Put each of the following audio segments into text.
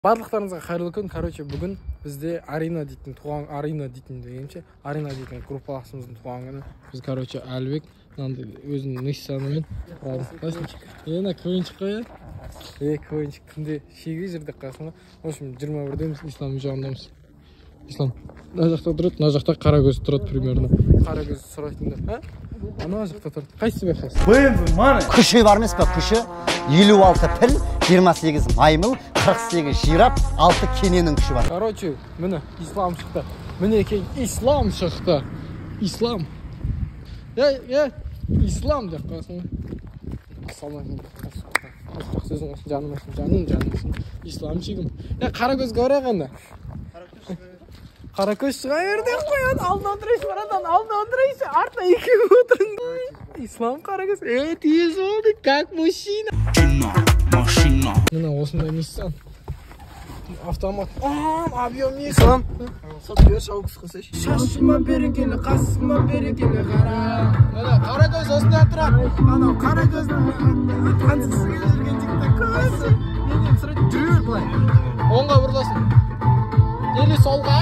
Барлықтарыңызға қайырлы күн. Короче, бүгін бізде Арина дейтін туған, Арина дейтін дегенше, Арина дейтін группаласымыздың туған күні. Біз, короче, Әлібек мынандай өзінің Ниссанымен. Е, КВНчик қой, е, КВНчик күнде шеге жүр деп қоясың ғой. В общем, 21-деміз, Ислам жағындамыз. Ислам мына жақта тұрады, мына жақта Қаракөз тұрады примерно. Қаракөз сұрайтындар, а? Ана жақта тұрады. Қайсысы байқайсың? BMW маны. Күші бар емес па, күші? 56 піл, 28 маймыл, 48 жираф, 6 кененің күші бар. Короче, міне Ислам шықты. Мінекей Ислам шықты. Ислам. Е, Ислам деп қоясың ғой. Ассалаумағалейкум. Сөзің болсын, жаным болсын, жаным, жаным болсын. Исламчигім. Е, Қаракөзге барайық енді. Қаракөз шыға бер деп қояды. Алдына отырайыншы, братан, алдына отырайыншы. Артына екеуі отырыңдар. Ислам Қаракөз. Е, тез болды, как мужчина. Машина. Міне осындай Nissan. Автомат. Объем Ислам. Шашыма берекелі, қасыма берекелі қара. Міне Қаракөз осындай тұрады. Анау Қаракөздің танысқысы келіп жүрген жігіттер көзі. Менен сұрайды, жүр былай. Оңға бұрыласың. Или солға.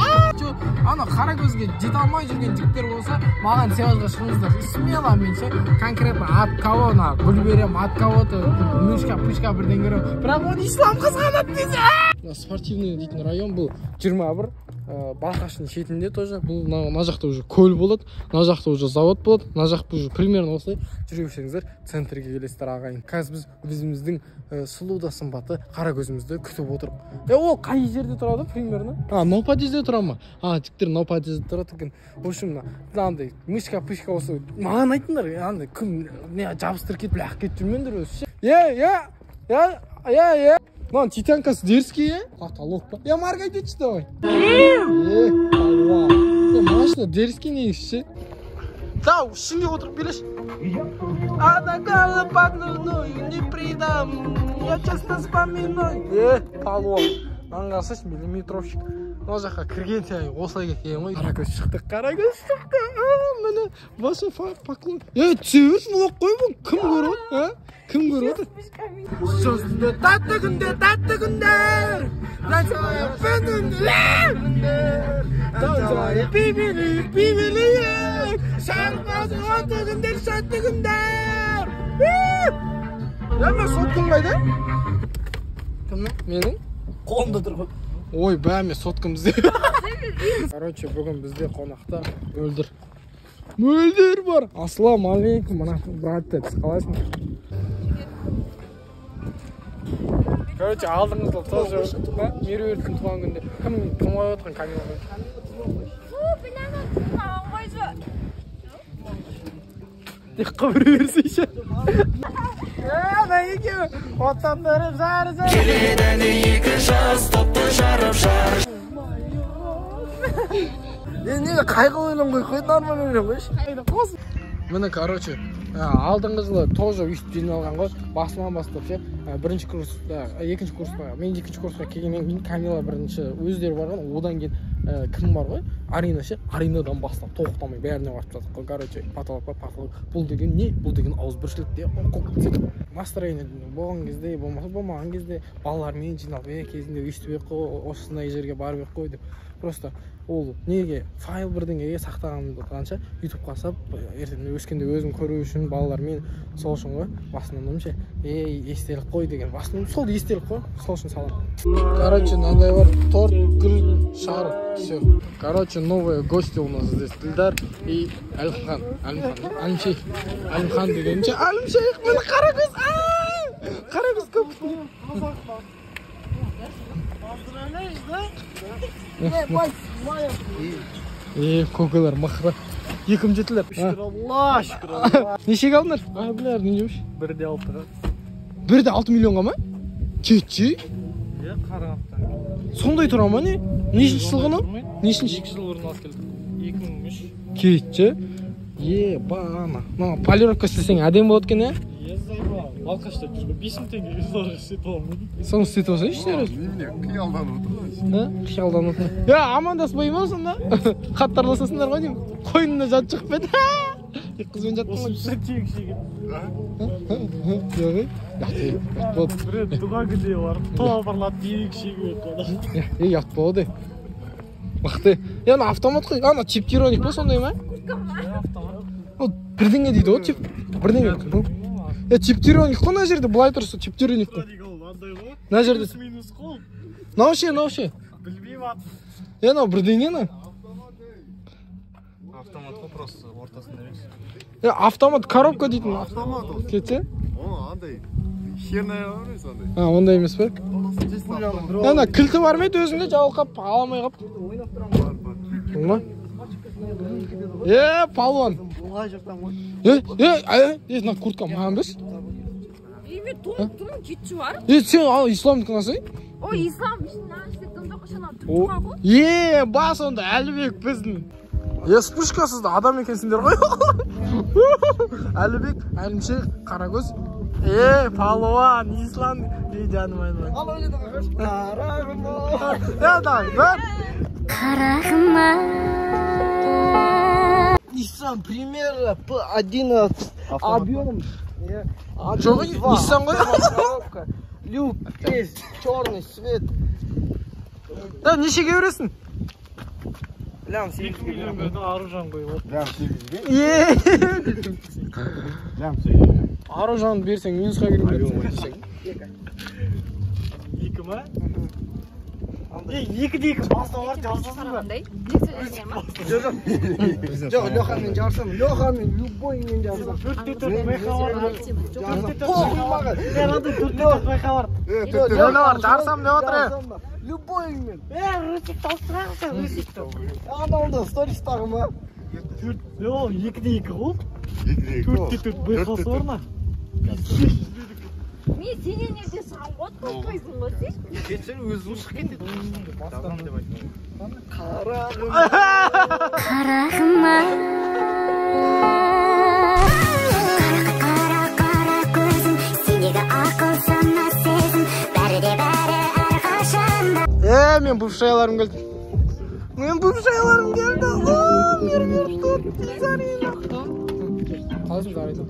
Ана Қаракөзге жете алмай жүрген жігіттер болса, маған сыйлыққа шығыңыздар. Смело мен ше, конкретно от кого на гүл берем, от кого-то мышка, пышка бірдеңе берем. Бірақ оны Ислам қызғанады десе. Спортивный дейтін район бұл 21, Балқаштың шетінде тоже. Бұл мына жақта уже көл болады, мына жақта уже завод болады, мына жақта уже примерно осылай жүре берсеңіздер центрге келесіздер, ағайын. Қазір біз өзіміздің сұлу да сымбатты Қаракөзімізді күтіп отырмық. Ол қай жерде тұрады примерно? А, мынау подъезде тұра ма? А, жігіттер мынау подъезде тұрады екен. В общем, мынандай мышка пышка болса, маған айтыңдар, андай кім не жабыстырып кетіп лағып кетіп жүрмеңдер өзі ше. Е, е, е, е, е. Мынаның титанкасы дерзкий, е? Потолок па? Е, моргать етші давай. Е, палуан. Е, машина дерзкий негізі ше. Тау, ішінде отырып келеші. Не предам, я честно вспоминаю. Е, палуан. Мынаны қарасайшы, миллиметровщик. Мына жаққа кірген сайын осылай кеткен ғой. Қаракөз шықты, Қаракөз шықты. Міне, ваша поклон. Е, түсе берші, влог қой бұл. Кім көріп отыр, а? Кім көріп отыр? Сөзінде тәтті күндер, тәтті күндер. Би билейік. Шарпасы күндер, сәтті күндер. Е, мен соткам қайда? Кімнің? Менің? Қолымда тұр ғой. Ой, бә, мен соткам ізде. Короче, бүгін бізде қонақта Мөлдір. Мөлдір бар. Ассалаумағалейкум, мына брат, қалайсың? Короче, алдыңғы жылы тоже Меруерттің туған күнінде. Кім кім қойып отқан Камила қойып? Тек қабыр берсейші. Е, мына екеуі отандырып жар жар. Келеді екі жас топты жарып жар. Е, неге қайғылы өлең қойып қойды, нормально өлең қойшы. Қос. Міне, короче, алдыңғы жылы тоже өйстіп жиналған ғой, басынан бастап ше, бірінші курста, екінші курсқа, мен екінші курсқа келгеннен кейін Камила бірінші өздері барған, одан кейін кім бар ғой, Арина ше, Аринадан бастап тоқтамай бәріне барып жатық қой. Короче, потолок па, потолок. Бұл деген не? Бұл деген ауызбіршілік те, сөйтіп настроение болған кезде, болмаса болмаған кезде балалармен жиналып, кезінде өйстіп ек қой, осындай жерге барып ек қой деп. Просто ол неге файл бірдеңеге сақтағанымды қанша ютубқа салып, ертең өскенде өзім көру үшін балалармен, сол үшін ғой, басынан ше, ей, естелік қой деген, басынан сол естелік қой, сол үшін саламын. Короче, мынандай бар, торт, гүл, шар, все. Короче, новые гости у нас здесь Дилдар и Әлімхан. Әлімхан, Әлімшейх. Әлімхан дегенше, Әлімшейх, міне Қаракөз, Қаракөз көп. Поздравляешь, да? Е, көкелер мықты. 2007-лер. Шүкір Алла, шүкір Алла. Нешеге алдыңдар? Ай, білер, не жеміш? 1,6-ға. 1,6 миллионға ма? Кетші? Е, қарағандыдан. Сондай тұра ма не? Нешінші жылғы анау? Нешінші? 2 жыл бұрын алып келдік. 2003. Кетші? Е, бана. Мына полировка істесең әдемі болады екен, е? Е, заебал. Балқашта жүр. 5000 теңгеге зорға істетіп аламын. Соны істетіп алсайшы, серьезно. Немене, қиялданып отыр ғой. А? Қиялданып отыр. Е, амандаспай ма сонда? Қатты араласасыңдар ғой деймін. Қойнына жат шығып еді. Екі қызбен жаттың ғой. Осынша тек шегеді. Жоқ, ұят болды. Бір туған күнде барып, топырлап тек шегіп өтті. Ұят болды. Мықты. Ана автомат қой. Ана типтироник па сондай ма? Ол бірдеңе дейді ғой, тип бірдеңе. Типтироник қой мына жерде, былай тұрса типтироник қой. Мына жерде. Минус қол. Мынау ше, мынау ше. Білмеймін атын. Мынау бірдеңе мынау. Автомат қой, просто ортасында емес. Автомат коробка дейтін. Автомат ол. Кетсе? О, андай херная бар емес андай. А, ондай емес пе? Ана кілті бар ма еді өзіңде, жабылқап, ала алмай қалып? Ойнап тұрамын. Бар, бар. Ма? Палуан. Мына куртка маған берші. Мен тон кетші бар. Сен исламдікін алсай? Ой, ислам үшін ғой. Бас онда Әлібек біздің. Вспышкасыз да адам екенсіңдер ғой. Әлібек, Әлімшек, Қарагөз. Палуан, ислам. Жаным айналайын. Ал ойлады ғой. Қарағым. Бір. Қарағым. Nissan Primera P11 объем. Жоқ, Nissan ғой. Люк есть, черный свет. Да, нешеге бересің? Лям 8-ге Миллион Аружан қойып отыр. Лям 8-ге? Лям 8-ге. Аружан берсең, минусқа кіріп кетсең. 2 ма? 2-де 2 баста бар, жарысасың ба? Жоқ, Лехамен жарысамын. Лехамен, любоймен жарысамын. 4-4 байқа бар. Похуй маған. 4-4 байқа бар. 4-4 бар, жарысамын деп отыр. Любоймен. Русик тауыстырайық, Русикті. Анауында стористағы ма? 4, 2-де 2 ғой. 2-де 2. 4-4 байқасы бар ма? Мен сенен ерте шығам ғой, тойпайсың ғой сен. Кетсең өзің шығып кетеді. Қарағым. Қарағым. Қара, қара көзім, сендегі ақыл сана сезім, бәрі де бәрі әрқашанда. Мен бывшаяларым келді. Мен бывшаяларым келді. Мермер тут, Зарина. Қалайсың, Зарина?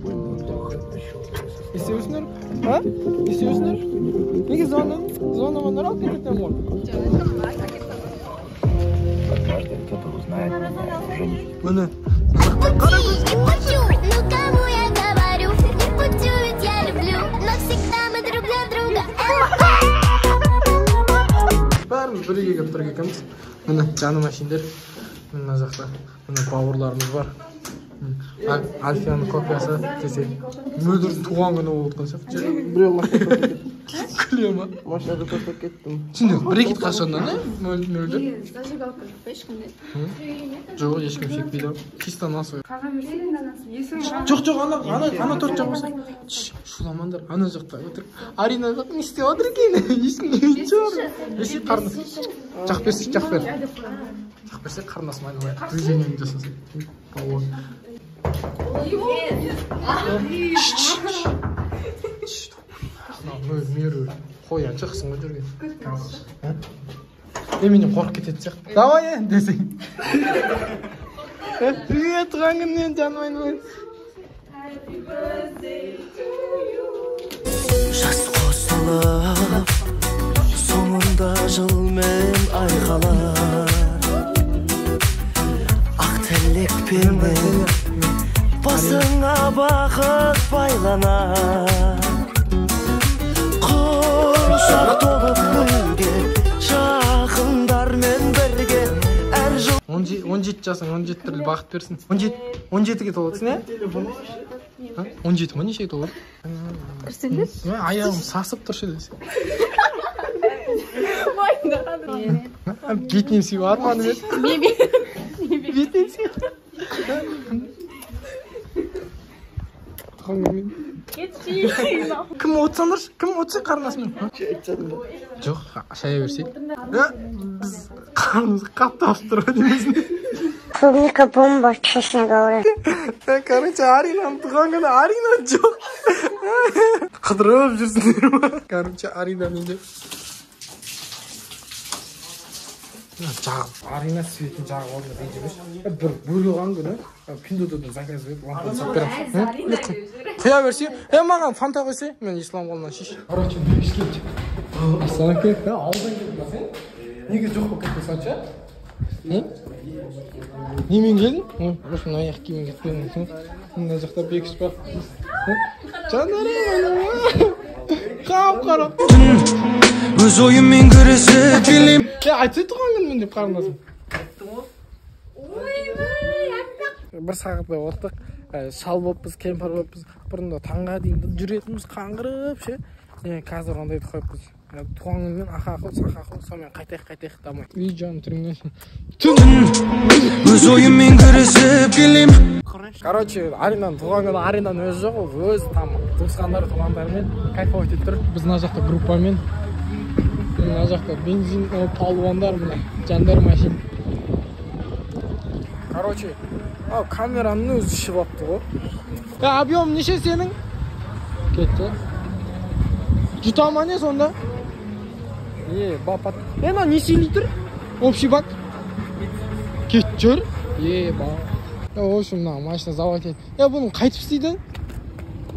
Істеусіңдер? А? Істеусіңдер? Неге звондадың? Звондамаңдар алып кететін ғой. Однажды кто-то узнает меня уже не. Міне. Не пущу, ну кому я говорю? Не пущу, ведь я люблю, но всегда мы друг для друга. Бәріміз бірге келіп тұр екенбіз. Міне, жаным әшейіндер. Мына жақта міне бауырларымыз бар. Альфияның копиясы десе. Мөлдірдің туған күні болып отқан сияқты. Біреу машина тастап кетті. Күле ма? Машинада тастап кеттім. Сендер брекет қашаннан, Мөлдір? Зажигалка жоқ па ешкімде? Жоқ, ешкім шекпейді. Чисто нас. Жоқ, жоқ, ана төрт жақ болса. Шуламаңдар, ана жақта отыр. Арина жақ не істеп отыр екен? Ешкім білмейтін шығар. Ешкім қарындас. Жақ берсе, жақ бер. Жақ берсе қарындасым айналайын. Движениені жасасын. Палуан. Меру қоян шықсын ғой жүрген. Менен қорқып кететін сияқты. Давай, десең. Привет, туған күнмен, жаным айналайын. Жас қосылып, соңында жылмен ай қалар. Ақ тілекпенен басыңа бақыт байланар. Құшақ толып гүлге, жақындармен бірге әр жыл. 17 жасың, 17 түрлі бақыт берсін. 17-ге толасың, ә? 17 ма, нешеге толады? Кірсеңдерші. Аяғым сасып тұршы десе. Бетінен сүйіп арманым еді. Бетінен сүйіп. Кім отсаңдаршы, кім отса қарындасымен? Жоқ, шая берсек. Біз қарнымыз қатты ашып тұр ғой дейміз. Клубника бомба, честно говоря. Короче, Аринаның туған күні, Арина жоқ. Қыдырып жүрсіңдер ма? Короче, Арина менде. Жағып, Арина светін жағып алдым ренжімеш. Бір бөліған күні Пиндуодуодан заказ беріп, лампаны сатып беремін. Құя берсе, маған фанта қойса, мен Ислам қолынан шеш. Короче, бекіш келді. Ассалаумағалейкум. Ауылдан келдің ба сен? Неге жоқ болып кеттің сонша? Немен келдің? Осы мына аяқ киіммен кетіп келдің. Мына жақта бекіш бар. Жандарым, қап-қара. Өз ойыммен күресіп келем. Айтсай туған күнмен деп қарындасым. Айттым ғой. Бір сағаттай отырдық. Шал болыппыз, кемпір болыппыз. Бұрында таңға дейін жүретінбіз қаңғырып ше. Қазір ондайды қойыппыз. Туған күнмен ақақыл, сақақыл, сонымен қайтайық, қайтайық дамай. Үй жаным түріңнен. Өз ойыммен күресіп келем. Короче, Аринаның туған күні, Аринаның өзі жоқ, ол өз там туысқандары, туғандарымен кайфовать етіп тұр. Біз мына жақта группамен, мына жақта бензин, палуандар, мына жандар машин. Короче, камераның өзі ішіп алыпты ғой. Объем неше сенің? Кетті. Жұта ма не сонда? Бапат. Мына неше литр? Общий бак? Кет жүр. Ба. В общем, мына машина завод етті. Бұның қайтып істейді?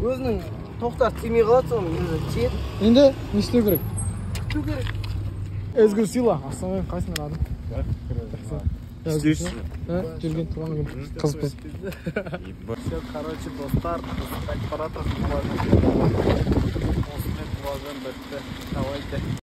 Өзінің тоқтар тимей қалады, соның өзі тиеді. Енді не істеу керек? Күту керек. Ezgi сыйла. Ассалаумағалейкум, қайсыңдар адам? Жақсы. Жүрген туған күн. Қызбыз. Все, короче, достар, біз қайтып бара жатырмыз. Осымен туған күн бітті. Давайте.